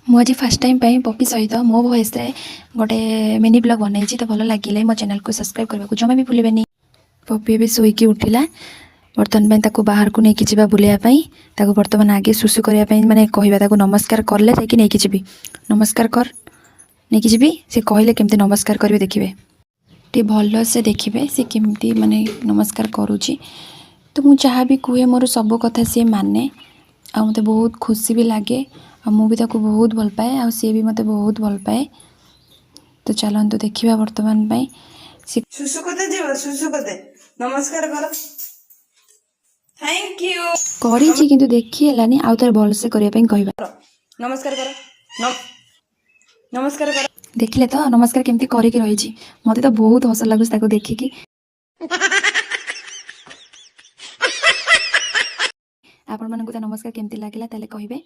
ମୁଁ ଆଜି first time ପାଇଁ ପପି ସହିତ ମୋ ଭଏସ୍ରେ ଗୋଟେ ମିନି ବ୍ଲଗ୍ ବନେଇଛି। ତ ଭଲ ଲାଗିଲେ ମୋ ଚ୍ୟାନେଲକୁ ସବସ୍କ୍ରାଇବ୍ କରିବାକୁ ଜମା ବି ଭୁଲିବେନି। ପପି ଏବେ ଶୋଇକି ଉଠିଲା। ବର୍ତ୍ତମାନ ପାଇଁ ତାକୁ ବାହାରକୁ ନେଇକି ଯିବା ବୁଲିବା ପାଇଁ। ତାକୁ ବର୍ତ୍ତମାନ ଆଗେ ଶୁଶୁ କରିବା ପାଇଁ ମାନେ କହିବା। ତାକୁ ନମସ୍କାର କଲେ ଯାଇକି ନେଇକି ଯିବି। ନମସ୍କାର କର, ନେଇକି ଯିବି। ସେ କହିଲେ କେମିତି ନମସ୍କାର କରିବେ ଦେଖିବେ। ଟିକେ ଭଲସେ ଦେଖିବେ ସେ କେମିତି ମାନେ ନମସ୍କାର କରୁଛି। ତ ମୁଁ ଯାହା ବି କୁହେ, ମୋର ସବୁ କଥା ସିଏ ମାନେ ଆଉ ମୋତେ ବହୁତ ଖୁସି ବି ଲାଗେ ଆଉ ମୁଁ ବି ତାକୁ ବହୁତ ଭଲ ପାଏ ଆଉ ସିଏ ବି ମୋତେ ବହୁତ ଭଲ ପାଏ। ତ ଚାଲନ୍ତୁ ଦେଖିବା ବର୍ତ୍ତମାନ ପାଇଁ ସେ ଶୁଶୁ କୋତେ ଯିବ? ଶୁଶୁ କୋତେ? ନମସ୍କାର କର। Thank you. କରିଛି କିନ୍ତୁ ଦେଖି ହେଲାନି। ଆଉ ଥରେ ଭଲସେ କରିବା ପାଇଁ କହିବା। ନମସ୍କାର କର। ନମସ୍କାର କର। ଦେଖିଲେ ତ ନମସ୍କାର କେମିତି କରିକି ରହିଛି? ମୋତେ ତ ବହୁତ ହସ ଲାଗୁଛି ତାକୁ ଦେଖିକି। ଆପଣମାନଙ୍କୁ ତା ନମସ୍କାର କେମିତି ଲାଗିଲା ତାହେଲେ କହିବେ।